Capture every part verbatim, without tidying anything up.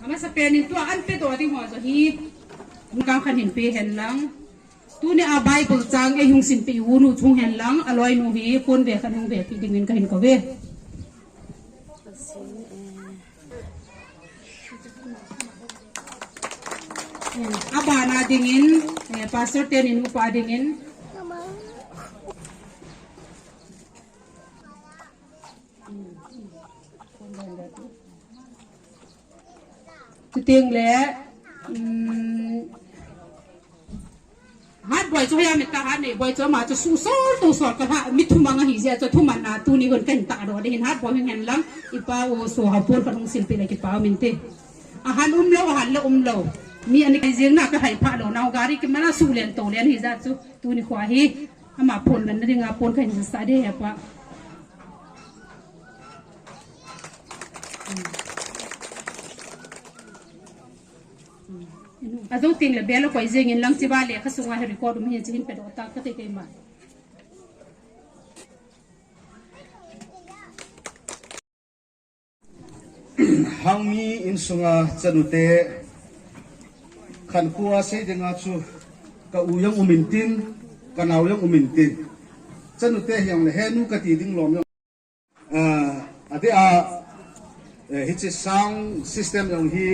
Amasapen in tua an pedoh ding ho joh hi, kang khat hin pe hen lang. Tuni a Bible chang eihung simpi u nu chung hen lang, aloinu hi phone ve khat hung vepi dingin kahin kouve. Abana dingin, eh, Pastor teni nupa dingin. Chuteng le, um, Hatboi chu hia mita hat nei boi chu ama chu susol tusol ka ha mi thumang ahi jeh chu thumanna tuni hin kahin tahdoh ding ahin Hatboi hin hen lang ipa u so ha pon ka nung silpi le kipa min te. Ahan umlou, ahan le umlou. Mi ani kai jeng na ka hai pha lou na gari kimana sulen to len hi jeh chu tuni kho hi. Ama pon ngan na dinga pon kahin sa de he pa. Ajou teng le bel akoi jeng in lang chiva le kha sunga hi record um hin chi hin pedoh ta ka te keima. Hangmi insunga chanute khankhoa sei dinga chu ka u jong um intin, ka nao jong um intin. Chanute hijongle henu kati ding lom jong. Ah, adeh a, eh, hiche sound system jong hi,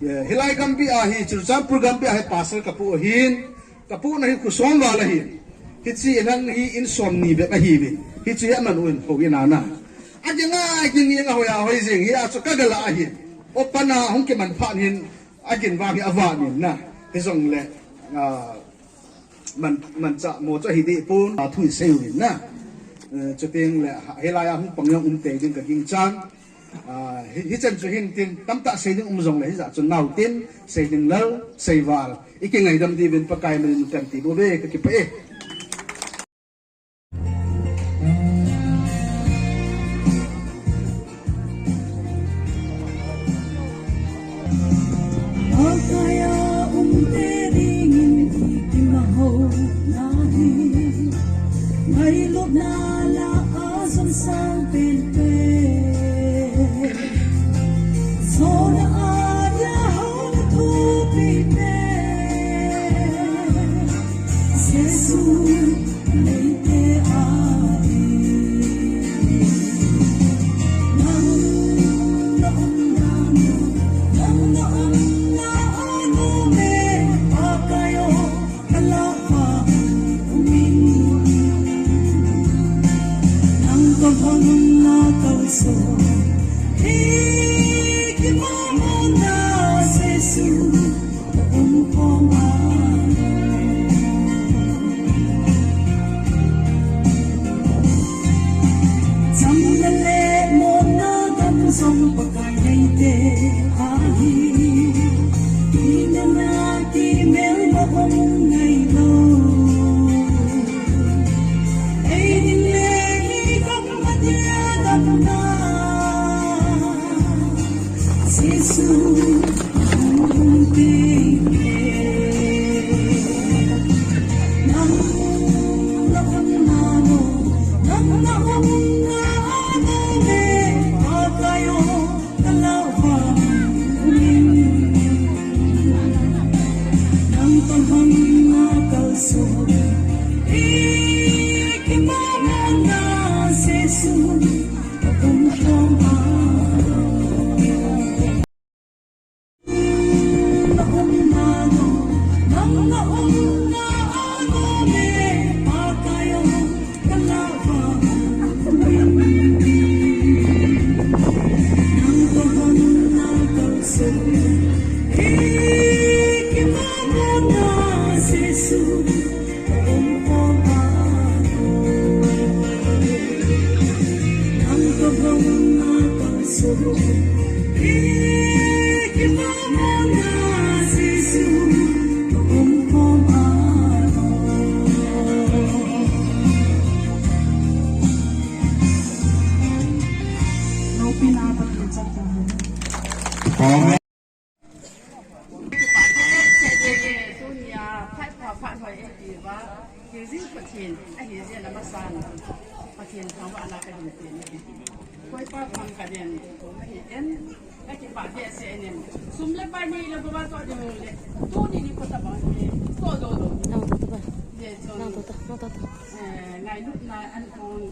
eh, hilai gampi a hi, Churachandpur gampi a hi pastor kapu ahin, kapu na hi khu som val ahin. Hiche inlang hi in som ni bep ahiuvin. Hiche hi aman u in ho in ana. Adinga, ading inga hoi a hoi jing hi a chu ka gala ahin. Open a hung kiman phat hin, agin vang hi avat nin na. Hijongle, ah, man, manchah mo chu ahi deh pon, a thu isei uvin na. Eh, chuteng le, ha, hilai a hung pang jong um tei ding ka ginchat. Ah, hi, hichan chu hin tin, tamtah sei ding um jongle, hijeh chun nao tin, sei ding lal, sei val. I kingaidam diuvin Pakai min in kan ti bou ve, ka kipah e. Pakai a um te dingin kimaho nahi. Ngailutna lah a jong sang penpen. Jona a dia hung thupi pen. Jesu. Cham le le monna gam jong Pakai neite ahi. Tina na kimel mo hung ngailou. Ei ding le hi gam adia gam na. Jesu, hung hung te. Amen. Tunia phat pha phat hoi eiti uva, Pathen, ahi jeh in amasan, Pathen thangvahna kahin pe ahi. Koipa thang kaden, ko ahi en. Ka kipah behseh in. Sum le pai nei le baba toh ding le. Tuni nikho tabang hi. Toh doh doh. Nang toh tabang. Ye, chun. Nang toh ta, nang toh ta. Eh, ngailutna an kong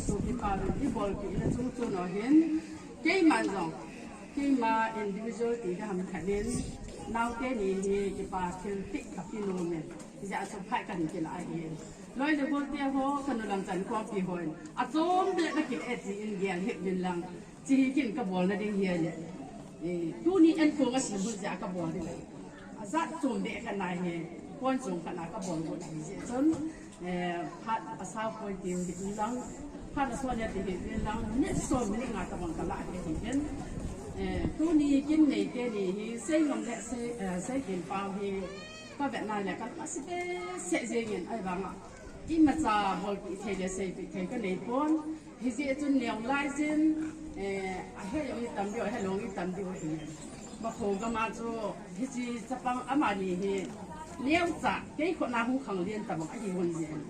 sopi pa i bolpi le chung chung u hin. Keiman jong. Keima individual ti ka ham khat in. Naote ni hi kipa thil ti ka pi nom in. Hijeh a chu phat kan kila ahi. Loi le gol te ho, ka nu lam chan khompi ho in. Achom beh na kile ti in gel hih uvin lang. Chi hi kin ka bolna ding hi le. Eh, tuni an kong a sim hun jeh a ka bol ding. Ajat chom beh khat na hi. Pon chom khat na ka bol got ahi jeh chun. Eh, phat asao poi ti hih uvin lang. Phat aso nia ti hih uvin lang. Minute som minute nga tabang ka la hi hih uvin. Eh, tuni kin nei te ni hi. Sei ngam le sei, eh, sei kin pau hi. Ka vet na le ka, ka si behseh jeng in ahivang a. Imacha bolpi thei le seipi thei ka nei pon. Hijeh chun neo lai jin, eh, ahe jong i tam diu, ahe long i tam diu ahi. Makho gam a chu, hiche chapang amani hi, neocha, kei khut na hung khang lien tabang ahi hon jin.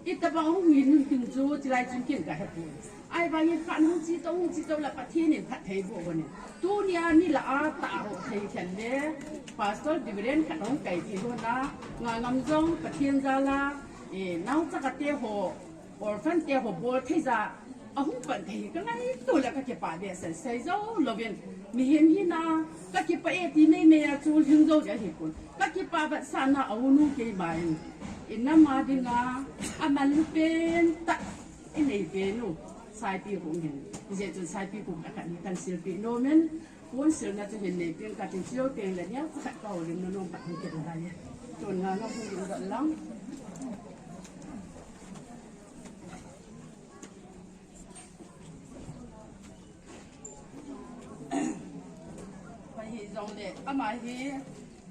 I tabang hung hin hung tin chu, chilai chun kin ka he pon. Ahivangin khat hung chi to, hung chi to la Pathen in phatthei boh hon in. Tunia ni la a tah ho thei khen le, Pastor Reverend khat hung kai ti hon a, nga ngam jong Pathen jal a, eh, naocha kate ho, orphan te ho bol thei ja, ahung pan thei ka ngaito le ka kipah behseh sei jou louvin, mihem hina, ka kipah e ti mei mei a chu lhing jou ding ahi pon. Ka kipah vetsahna a u nu keima in, i nam a dinga, aman pen tah, i nei pen u, Saipi Khup hin. Hijeh chun Saipi Khup a khat hi kan silpeh nom in, pon silna chu hin nei peng ka tin chiu peng le nia, ka khat ka houlim na nom pat hin kit lai. Chun nga nga hung ding dot lang. Ahi jongle, ama hi,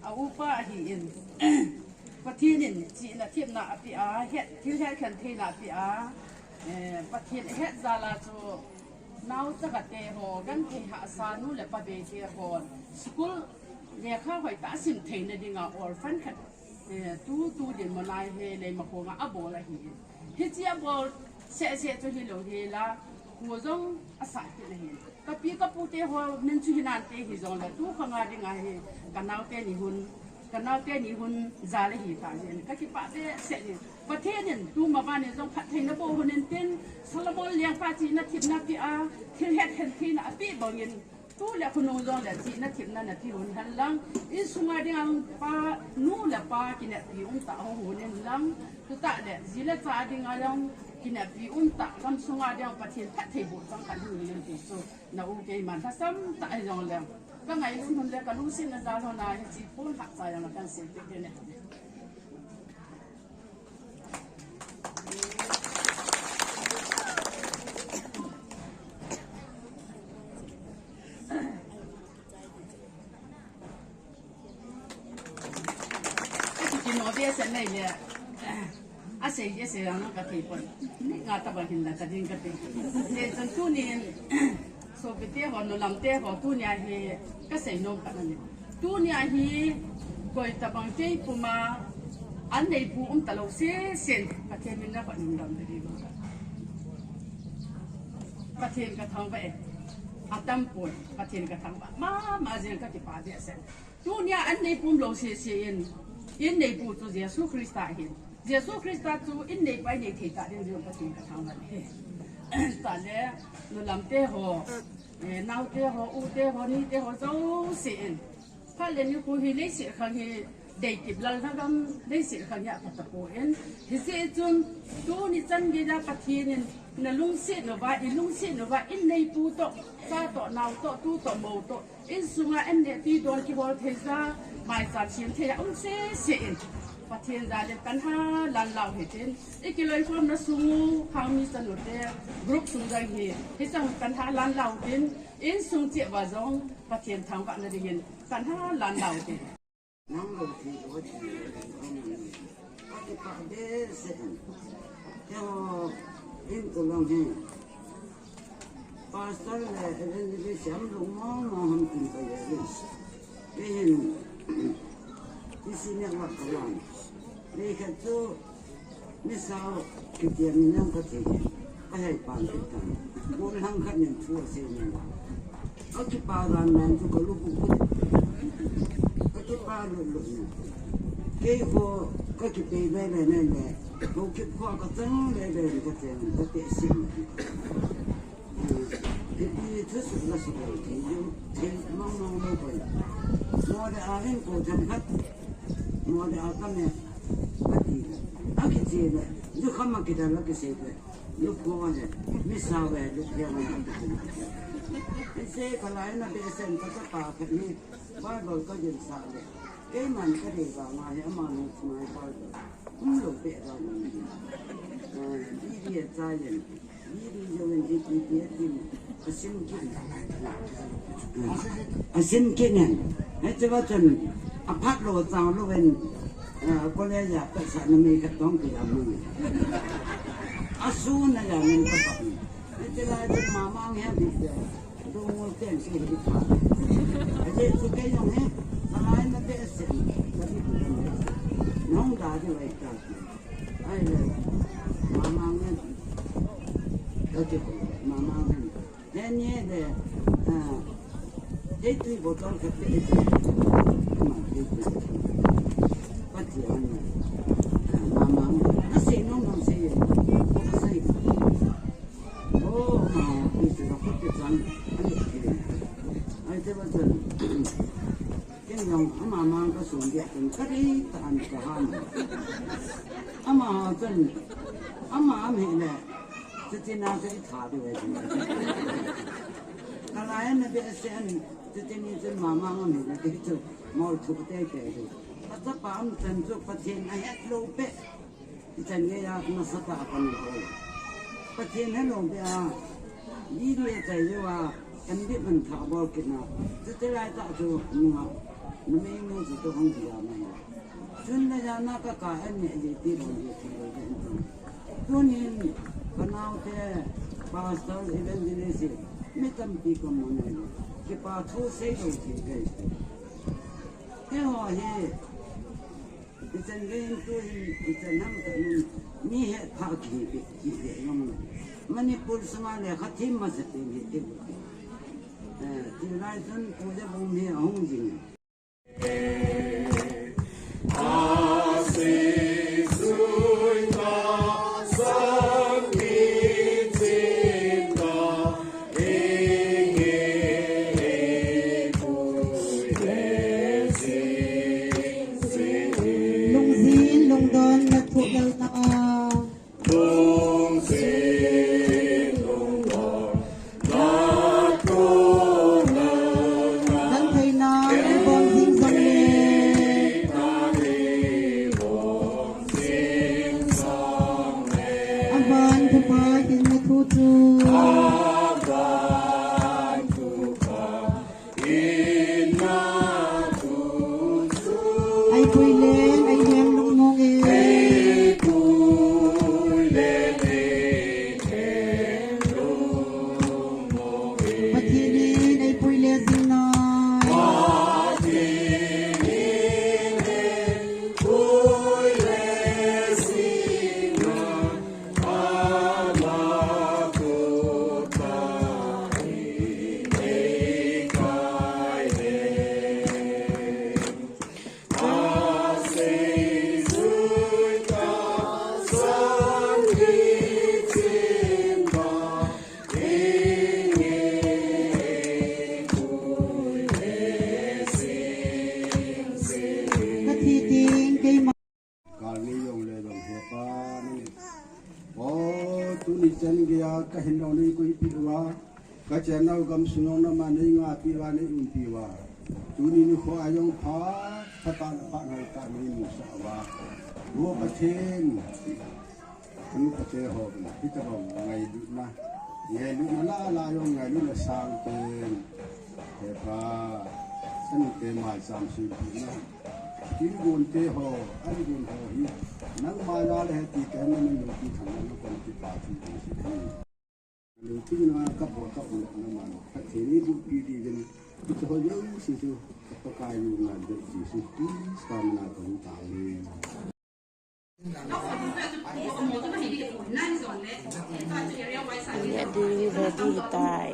a upa ahi in. Pathen in, chihna themna apeh a, het, thil het khen theina apeh a, eh, Pathen ahet jal a chu, naocha kate ho, genthei hahsa nu le pa bei te ho, school, lekha hoitah a sim theina dinga, orphan khat, eh, tu, tu dinmun a hi, Leimakhong a abol ahi in. Hiche abol seh seh chu hilou hel a, kho jong asah kit ahi. Ka pi ka pu te ho min chu hinante hijongle tu khang a dinga hi ka naote ni hun, ka naote ni hun jal ahi ta jeh in ka kipah behseh in. Pathen in tuma ban in jong phatthei naboh hon in tin Solomon lengpa chihna themna apeh a, thil het khen theina apeh bang in, tu le khonung jongle chihna themna napeh hon hen lang, insung a dinga pa, nu le pa kineppi um tah hon hon in lang, chutah le ji le cha dinga jong kineppi um tah, gamsung a dinga Pathen phatthei boh chang khat hung hon in ti chu, na u keiman lhasam tah hijongle, ka ngailut hon le ka lungsetna jal hon a hiche pon hahsa jong la kan sei peh ding e. Kino behseh nei le. Asei, asei ang ka thei pon. Ni nga tabang hin la ka ding ka thei. Hijeh chun tunin, sopite ho, nulamte ho, tunia hi ka sei nom khat ahi. Tunia hi koi tabang kei puma an neipu um talou seh seh in Pathen min a ka hung dam ding. Pathen ka thangvah e. Atam pon, Pathen ka thangvah mama jeng, ka kipah behseh. Tunia an neipu um lou seh seh in, in neipu chu Jesu Christa ahi. Jesu Christa chu in neipa i nei thei ta ding jong Pathen ka thangvah e. Tale, nulamte ho, eh, naote ho, ute ho, nite ho jouse in. Phat le nikho hi leiset khang hi deikip lal na gam, leiset khang hi apha tapon. Hijeh chun tuni chan geiya Pathen in na lungset uva, i lungset uva, in neipu toh, cha toh, nao toh, tu toh, mou toh, insunga an neh ti don kihol thei ja, maicham sem thei a um seh seh in. Pathen jal in kan halan lau hitin, i kiloikhomna sung u, khangmi chanu te, group sung jong hi, hichang kan halan lau tin, insung cheh uva jong Pathen thangvahna dingin kan halan lau tin. Nang lou ti lou ti. Ka kipah behseh in. Keiho, in ko lang hi. Pastor le evangelist ham lou mo mo ham tin ka ye in. Kei hin. Isi ne wa ka lang. Nei khat chu, ni sao, kiti a min jong ka thei. Ka hei pan kit tan. Kum lang khat nin thu asei nin. Ka kipa dan dan chu ka lupuk put. Ka kipa lutlut na. Kei kho ka kipei lele lele. Haokip kho ka chang lele ka cheng ka te sim. Ipi thu suk la suk lo ti ju thei mang mang lo koi. Mo le a hin ko themkhat. Mo le a ka me. Ka ti. A kiche le. Ju kham a kidal a kisei le. Lupkho a le. Mi sa ve lupkho a le. Ise ka lai na be sen ka ka pa ka ni. Bible ka jin sa le. Keiman ka dei vang a hi ama nu chunga hi Bible. Um lo be vang a ni. Ah, Bible a chai yen. Bible jo yen ipi ipi a tin. A sim kit. A sim kit nen. Hiche va chun a phat lo chang lo ven. Ah, college a ka sa na me ka tong ki a mu. A su na ya men ka pa. Hiche la chun mama nge bi de. Dungol ten si hi tha. Aje chu kei jong hi, salai na te sen, ka ti ku den. Nong da di wai ta. Ai le, mama ngen. Ka ti ku, mama ngen. He ni de, ah, he tui botol ka te. Ma he tui. Ka ti an. Ah, mama ngen. Ka se nong nong se ye. Ka se. Oh, ma, ni se ka khut te chang, ani ki. Ai te ba chun. Ken jong, ama mang ka sun dia chun, ka dei ta an ka ham. Ama chun, ama am hi le, chu tin a chu i tha de wai chun. Ka lai na be se an, chu tin ni chun ma mang am hi le, ke chu, mol thu te te chu. Ka chapa am chan chu, Pathen a het lo pe. Ichan gei a nasatah a kan hol. Pathen helou beh a, Bible a chai jou a, kan bit man thah bol kit na. Chuti lai tah chu nunga, numei nu chu tu hung dia mai. Chun la jana ka ka en ne ji ti bol ji ti bol ji. Tunin ka naote, pastor, evangelist, mi tampi ka mu nai. Kipa thu seilou ti kei. Keiho hi, Ichan gei in tuhin, ichan ham ta nun, mi hetphah kihi, kihi jong. Manipur sunga lekha thim masa pen hi ti. Eh, tulai chun puja bum hi ahung jing. Lungjin, lungdon, nathuh lelna. Gentheina, ibon jing jongle. Aban thupha, hinna thu chu. Eipui len, eileng lungmong e. Pathen in eipui le jing nai. Ka thi ting keima. Kal ni jong le jong he pa ni. O, tuni chan geiya ka hin jong nei koipi uva. Ka chennau gamsung jong nama nei ngapi uva, nei umpi uva. Tuni nikho a jong pha, pha ta, pha ngai ta nei musa uva. O Pathen. Anu pate ho, hitabang ngailutna. Ngailutna la la jong ngailutna sangpen. He pa, chate maicham seipina. Ingonte ho, ingon ho hi. Nangma jal a hiti kei na min lungki thang na kon kipa thu ding si. Lungki na ka bol ka bol na man. Ka theni bu pi di den. Ito ho jong si chu. Ka Pakai u na de Jesu Christa mina kon ta ni. Ready, ready tai.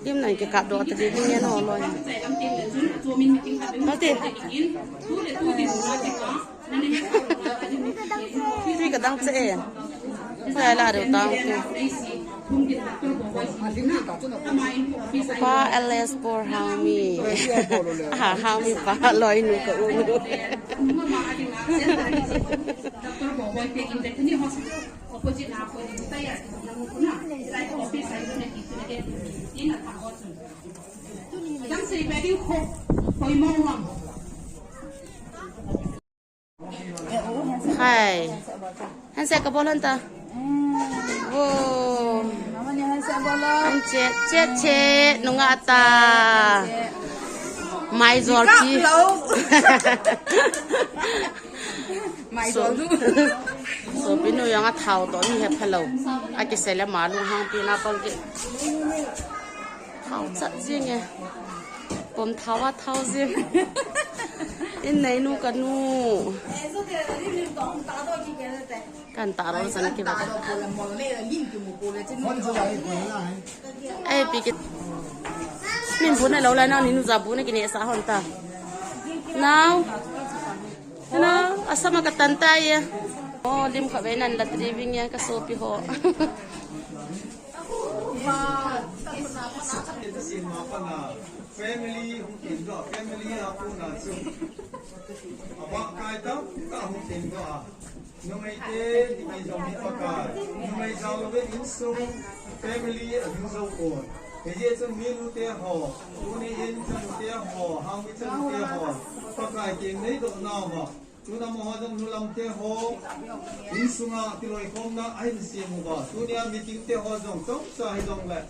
Lim nan kikap doh ta di ding yan ho loi. Hati. Tui ka dang che e. Hoi la deu tang tu. Pa L S Borhangmi. Ha, Hangmi pa loi nu ka u. Hai. Handshake ka bol hon ta. Wo. Handshake, che, che, nunga ta. Mai jol pi. Mai jol du. Sopinu jong a thao toh ni he phalou. A kisei le ma lunghang pi na pang ki. Thao chat jing e. Pom thao a thao jing. In nei nu ka nu. Kan ta ro san ki ba. Ai pi ki. Min bu na lo la na ni nu ja bu na ki ne sa hon ta. Now. Hello, asama ka tan ta ye. Oh, lim kha ve nan la tri ving ya ka sopi ho. Family, hung tin do, family a pu na chu. Aba kai ta, ka hung tin do a. Numei te, ti ki jong ni Pakai. Numei jao lo ve insung, family a hung jao ko. He je chun mi nu te ho, tuni in chanu te ho, hang mi chanu te ho. Pakai kin nei do na ho. Tuna mo ho jong nu lam te ho. Insunga tiloi khom na a hin siam u ba. Tunia meeting te ho jong chom cha hi jong le.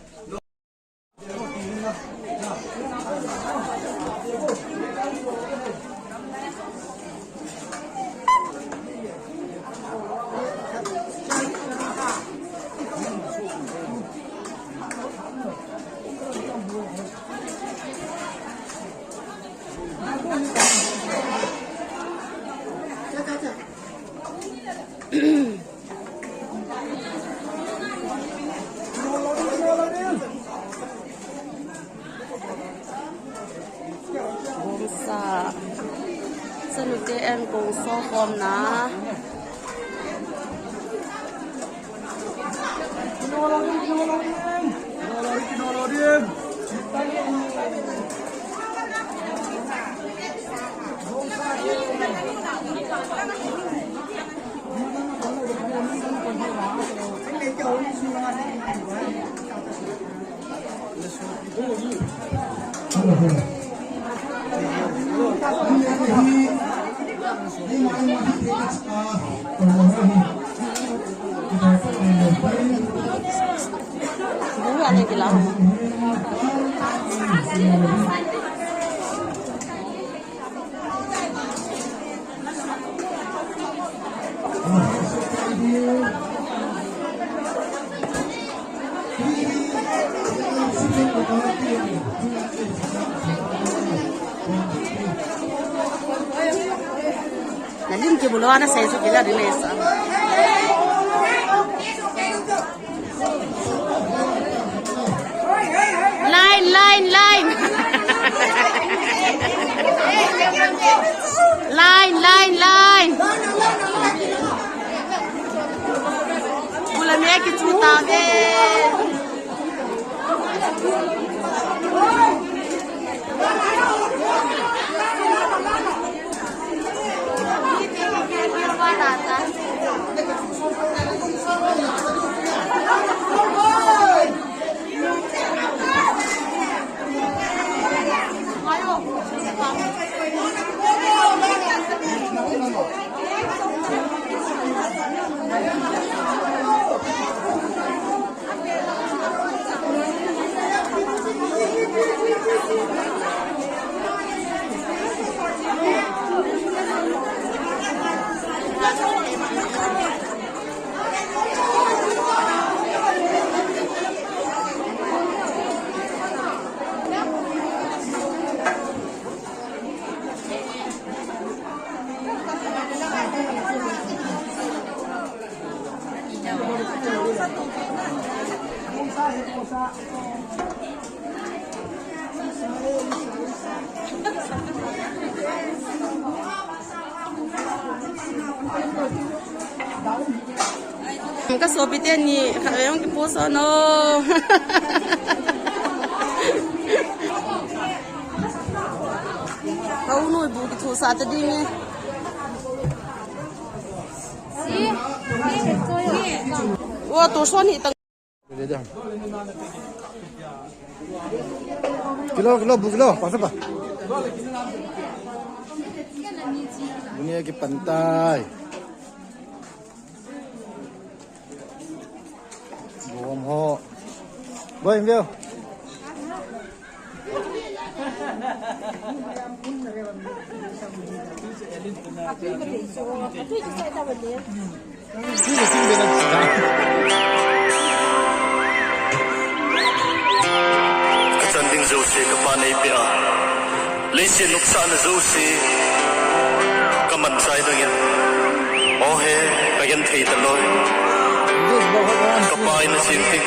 Gongsa. Chanu te an gongsa khom na. Na lim ki bulo ana sei su kila dile sa. Line, line, line. Line, line, line. Bula me ki chuta ve. Ka sopite ni khat vei hung kipost o. Ka u noibu kithosa ta ding e. Wa to so ni tang. Kilo, kilo, bu kilo, pasa pa. Dunia ki pantai. Bom ho. Boy, veo. Ka chan ding jouse ka pan eipeh a, leiset nopsahna jouse ka manchai dingin, o he, ka genthei talou. Ka pa in a sin ting.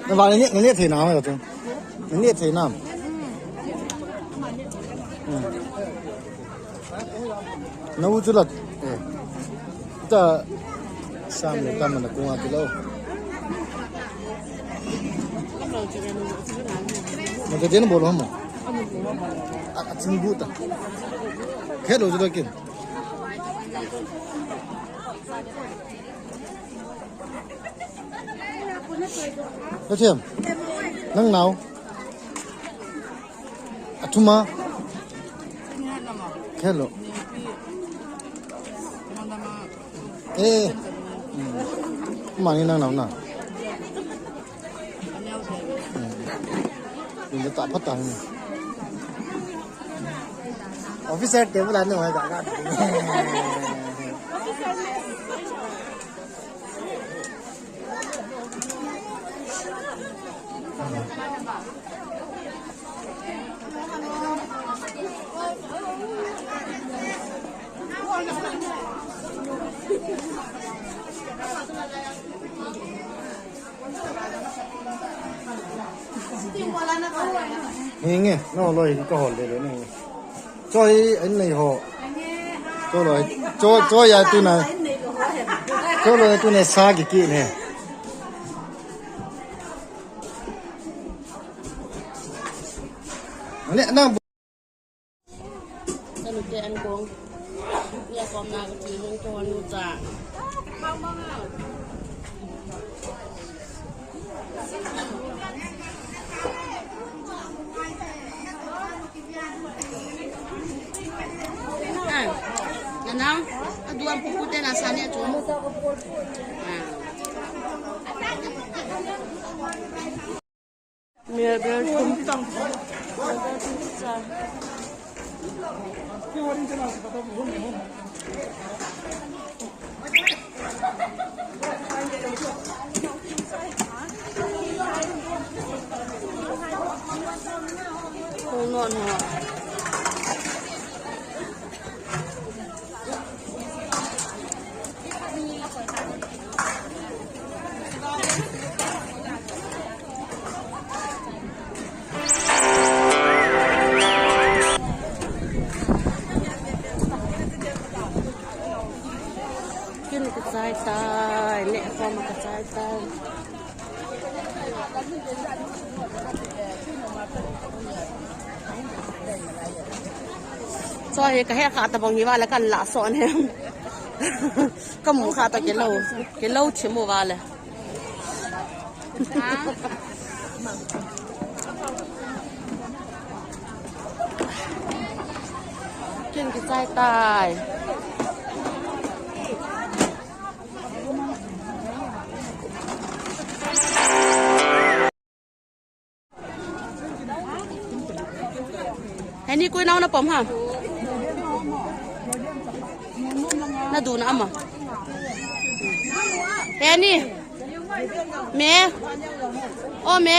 Na vang ni, ni thei na ma tu. Ni thei na. Hmm. Na u chu lat. Eh. Ta sam le tam na kunga kilo. Ma ta den bol ham. A, a chingbu ta. Khelo chu da kin. Pathian, nang nao. Athuma. Khelo. Eh. Hmm. Mani nang nao na. Hmm. Ni ta phat ta ni. Officer table anu hai ga ga. Hinge, no loi ka hol le le ni. Choi, an nei ho. Choi loi, choi, choi ya tu na. Choi loi tu na sa ki ki ne. Ne na. Ka nute an kong. Nia kom na ka ti hung ko nu cha. Ah, nanang, aduan pupu te na sa ne chu. Ah. Mia bel tum. Kong non ha. Kin ka chai tai, ne ko ma ka chai tai. Cho hi ka he kha ta bang hi va la kan la so ne. Ka mu kha ta ke lo, ke lo thi mu va le. Kin ki chai tai. Heni koi nau na pom ha. Na du na ama. Heni. Me. O me.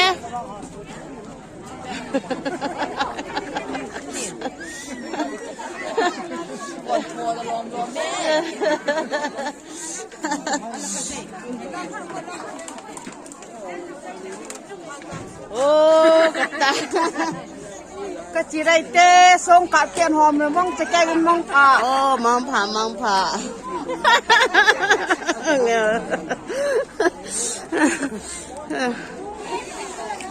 Oh, kata. Ka chi rai te, song ka ken hom le mong che ke mong pha. Oh, mong pha, mong pha.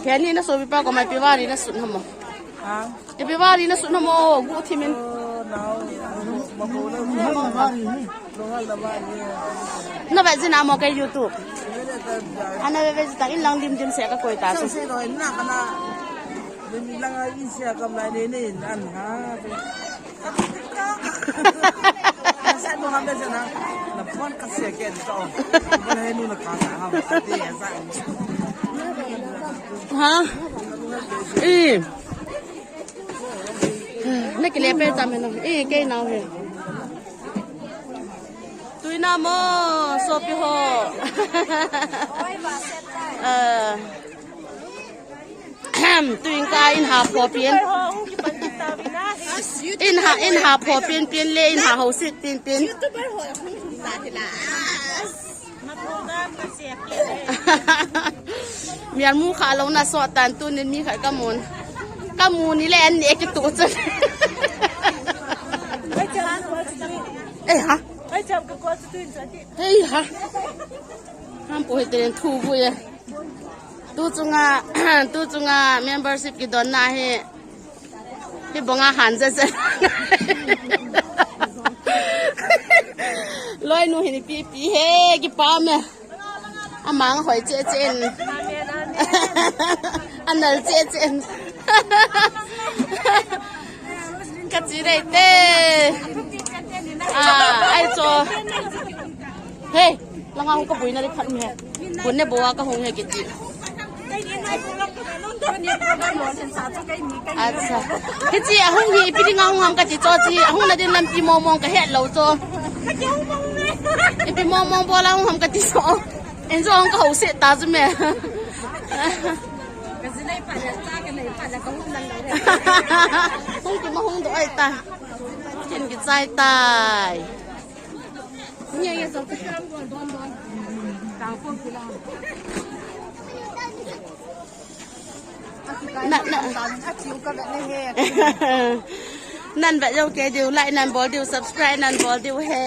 Keni na sopi pa ko mai piwari na sun hamo. Ha? Ipi vari na sun hamo, gu thimin. Oh, nau. Na ve jin amo kei YouTube. Ana ve ve jin ta in lang lim dim se ka koi ta. Sang se no, na kana. Lim lang a in se ka mai ne ne an ha. Sa no ham da jana. Na phone ka se ke to. Ba he nu na ka sa ha. Te ya sa. Ha? Eh. Na kile pe ta me no. Eh, kei nau he. Tui na mo, sopi ho. Eh. Tui ka in ha pho pin. In ha, in ha pho pin pin le in ha ho sit pin pin. Mial mu kha lo na so tan tu nin mi kha ka mun. Ka mun ni le an ne ki tu chu. Eh ha. Hei ha. Ham po he ten thu bu ye. Tu chunga, tu chunga membership ki don na he. Hi bonga han je je. Loi nu hin pi pi he ki pa me. Amang hoi che che in. Anal che che in. Ka chi rei te. Ah, ai cho. Hey. Langa hung ka buina le phat mi he. Bun ne boa ka hung he kiti. Acha. Hichi ahung hi ipi dinga hung ham kati cho chi. Ahung na din lampi mong mong ka het lo cho. Ipi mong mong bola hung ham kati cho. En cho hung ka ho se ta chu me. Hung ki ma hung do ai ta. Kin ki chai tai. Na, na. Nan vet jou kei diu, like nan bol diu, subscribe nan bol diu he.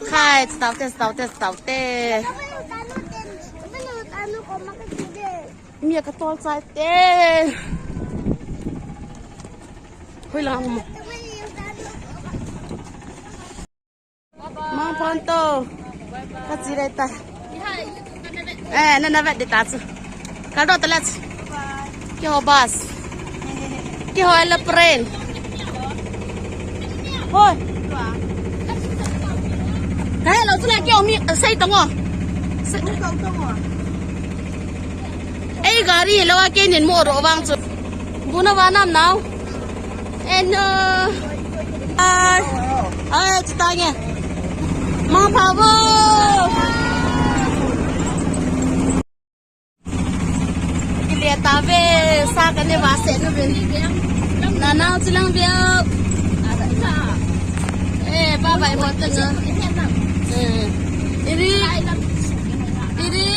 Khai, taute, taute, taute. Mi ka tol chai te. Hui lang mo. Mang pon to. Ka chi rei ta. Eh, na na vet di ta chu. Ka do ta la chu. Ki ho bus. Ki ho aeroplane. Hoi. Ka he lo chu la ki ho mi sei tong o. Sei. Ei gari lo a kenin mo ro vang chu. Buna va nam nau. En, uh, ai. Ai, chu ta nge. Ma pha vo. Kile ta ve, sa ka ne va se nu vin. Na nau chu lang ve. Eh, bye bye mo ta nga. Eh. Iri. Iri.